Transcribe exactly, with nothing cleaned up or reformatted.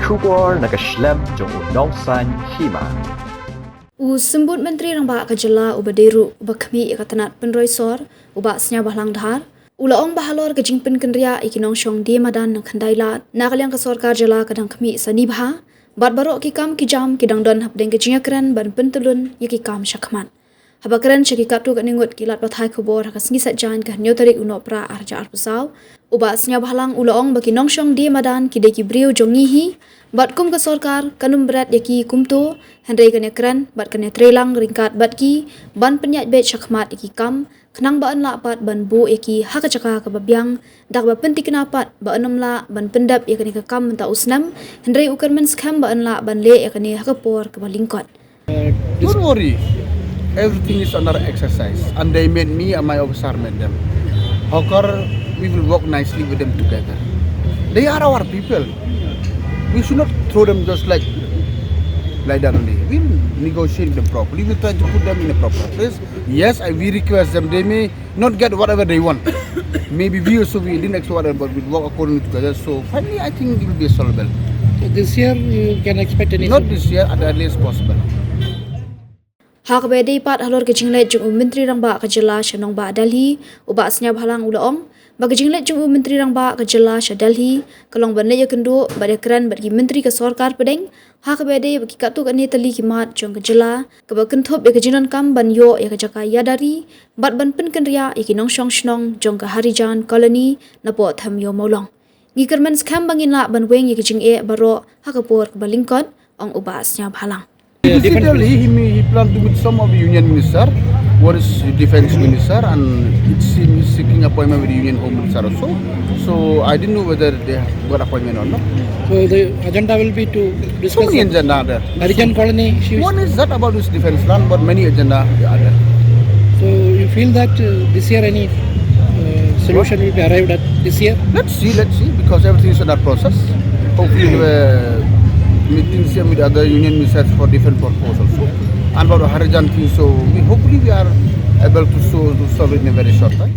Khubor na ka shlem jong u Nongsaiñ Hima. U Symbud Myntri Rangbah ka jylla uba dei ruh uba khmih ïa ka tnat pynroi sor, u Bah Sniawbhalang Dhar, u la ong ba halor ka jingpynkynriah ïa ki nongshong die madan na khyndai lad, na ka liang ka sorkar jylla ka dang khmih sani bha bad baroh ki kam ki jam ki dang don hapdeng ka jingïakren ban pyntylun ïa ki kam shakhmat. Haba kren sha ki katto katne ngut ki lad pathai khubor ha ka sngi Saitjaiñ ka hynñiew tarik u Nohprah arhajar arphew saw, u Bah Sniawbhalang u la ong ba ki nongshong die madan ki dei ki briew jong ngi hi, bad kum ka sorkar kan ym bret ïa ki kumto, hynrei kan ïakren bad kan ïatreilang ryngkat bad ki ban pynïaid beit shakhmat ïa ki kam, khnang ba yn lah pat ban buh ïa ki ha ka jaka kaba biang, da kaba pynthikna pat ba yn ym lah ban pyndep ïa kane ka kam mynta u snem, hynrei u kyrmen skhem ba yn lah ban leh ïa kane ha ka por kaba lyngkot. Don't worry. Everything is under exercise. And they made me and my officer made them. Hawker, we will work nicely with them together. They are our people. We should not throw them just like like that only. We'll negotiate them properly. We'll try to put them in a proper place. Yes, I will request them. They may not get whatever they want. Maybe we also we didn't expect whatever, but we'll work accordingly together. So finally, I think it will be solvable. So this year you can expect any Not this year, at the earliest possible. Ha kaba ïadei pat halor ka jingleit jong u Myntri Rangbah ka jylla sha nongbah Delhi, u Bah Sniawbhalang u la ong ba ka jingleit jong u Myntri Rangbah ka jylla sha Delhi ka long ban leit ïakynduh bad ïakren bad ki myntri ka sorkar pdeng ha kaba ïadei bad ki katto katne tylli ki mat jong ka jylla, kaba kynthup ïa ka jingdonkam ban ïoh ïa ka jaka ïada ri bad ban pynkynriah ïa ki nongshong shnong jong ka Harijan Colony napoh them Ïew Mawlong. Ngi kyrmen skhem ba ngin lah ban weng ïa ki jingeh baroh ha ka por kaba lyngkot, ong u Bah Sniawbhalang. He visited Delhi, he, he planned to meet some of the union minister. One is defense minister, and it seems he's seeking appointment with the union home minister also. So I didn't know whether they have got appointment or not. So the agenda will be to So discuss many the agenda are there. Harijan Colony issues. One is that about this defense land, but many agenda are there. So you feel that uh, this year any uh, solution will be arrived at this year? Let's see, let's see, because everything is under process. Hopefully, uh, meetings here with other union ministers for different purpose also. And about Harijan thing, so we hopefully we are able to, so, to solve it in a very short time.